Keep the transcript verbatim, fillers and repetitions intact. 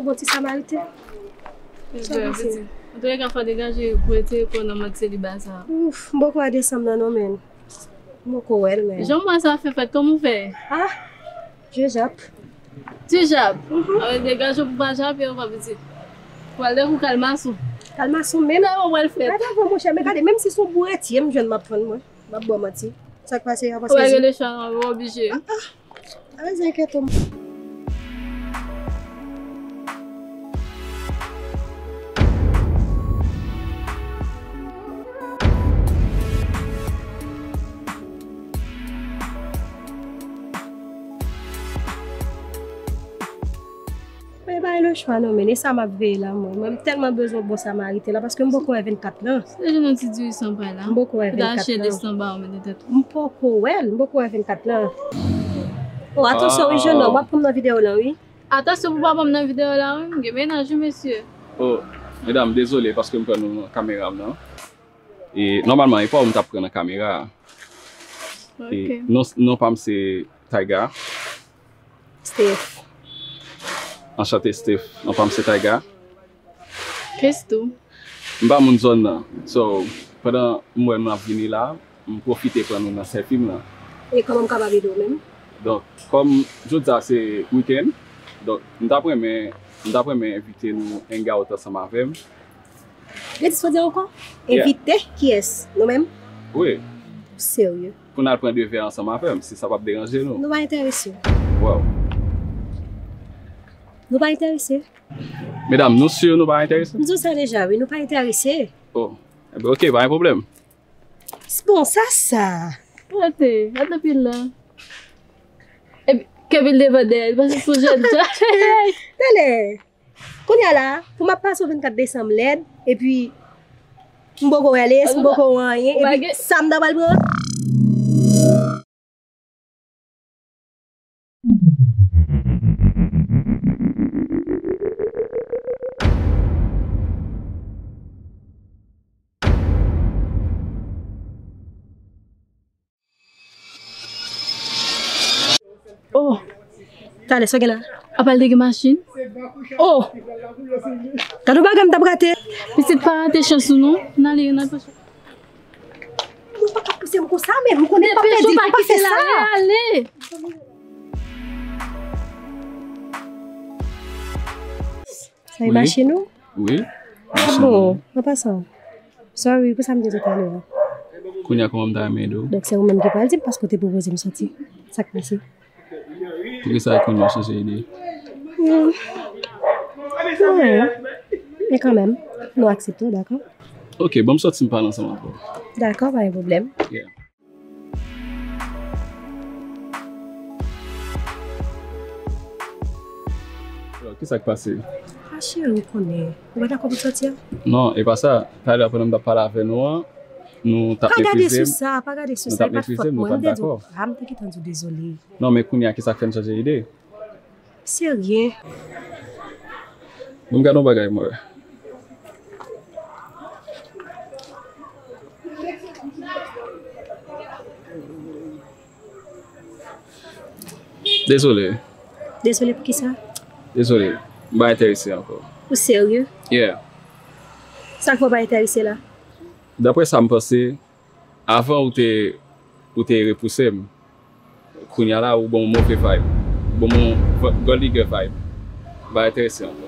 Yon ti Samariten. Sa pase? Antouka, fò degaje pou retire kò w nan mòd seliba sa. Ouf, m poko wè desanm nan non, men. M poko wè l, men. Jan mwa sa fè fèt, kòman w fè? Ah, je jappe. Tu jappes? Mhm. Ah, degaje w pou pa jape, ou pa pitit. Pou al dekou kalmason. Kalmason, men. Sa ou pral fè? Gade avè monchè, men gade, menm si se yon bourèt ye m jwenn m ap pran mwen. M ap ba w manti. Sa k pase a? Ou pa gen lechwa non, ou oblije. Ah, ah. Alèz, enkyète w. Mwen pa gen lechwa non, men e sa m ap veye la, mwen. Mwen, m tèlman bezwen bon Samariten la, paske m poko wè vennkat lan. Se jwenn yon ti diri san pay la. M poko wè vennkat lan. Pou ta achte de san ba ou, mete tèt ou. M poko wè l, m poko wè vennkat lan. Oh, atansyon, wi, jennonm, w ap pran m nan videyo lan, wi. Atansyon pou w pa pran m nan videyo la, wi. M gen mennaj, wi, mesye. Oh, medam, dezole, paske m pran nou nan kamera m nan. E, nòmalman, e pa w m t ap pran nan kamera a. E, ok. Non, non pa m se Tyga. Steph. Anchante, Steph. Non pa m se Tyga. Christoo. M pa moun zòn nan. So, pandan m wè nou ap vini la, m pwofite pran nou nan sèvi m nan. E kòman m kapab ede w menm? Donk, kòm jodi a se wikenn, donk, m t ap renmen, m t ap renmen envite nou hang out ansanm avè m. Redi sa w di ankò? Yeah. Envite kiyès? Nou menm? Wi. Serye? Pou n al pran de vè ansanm avè m, si sa p ap deranje nou. Nou pa enterese. Wow. Nou pa enterese. Medam, nou si nou pa enterese? M di w sa deja, wi, nou pa enterese. Oh, enben, ok, pa gen pwoblèm. Bon, sa, sa. Gade, gade pil la. Epi, ke pil devan dèyè, li panse se yon jèn jan. Talè. Kounye a la, pou m ap pase yon vennkat desanm lèd, epi m poko wè lès, m poko wè anyen, epi sa m ta pral pran. Oh! Talè, sa w gen la? Apa l te gen machin? Oh! Gade yon bagay m t ap rate. Pitit, pa rate chans ou non. N ale, n al pase. Ou pa ka pouse m konsa, men m konnen m p ap pèdi, pa fè sa. Ale. Sa e machin ou? Wi. Ah bon, an pasan. Sorry pou sa m te di talè a. Kounye a kòman m ta renmen ede w? Donk se ou menm ki pral di m paske w te pwopoze m soti. Sa k pase? Poukisa e kounye a w chanje ide? Hmm. Wi. Men kanmenm, nou aksepte w, dakò? Ok, ban m soti m pale ansanm avè w. Dakò, pa gen pwoblèm. Yeah. Alò, kisa k pase? Ah, cheri, ou konnen. Ou pa dakò pou soti a? Non, e pa sa. Talè a pandan m t ap pale avè nou an, nou t ap meprize m. Pa gade sou sa, pa gade sou sa. Nou t ap meprize m, nou pa t dakò. Ah, m te gentan di w dezole. Non, men kounye a, kisa k fè n chanje ide? Serye. Bon, m gade yon bagay, mwen. Dezole. Dezole pou kisa? Dezole. M pa enterese ankò. Ou serye? Yeah. Sa k fè w pa enterese la? Daprè sa m panse, avan ou te, ou te repouse m. Kounye a la, ou ban m move vibe. Ou ban m yon gold digger vibe. M pa enterese ankò.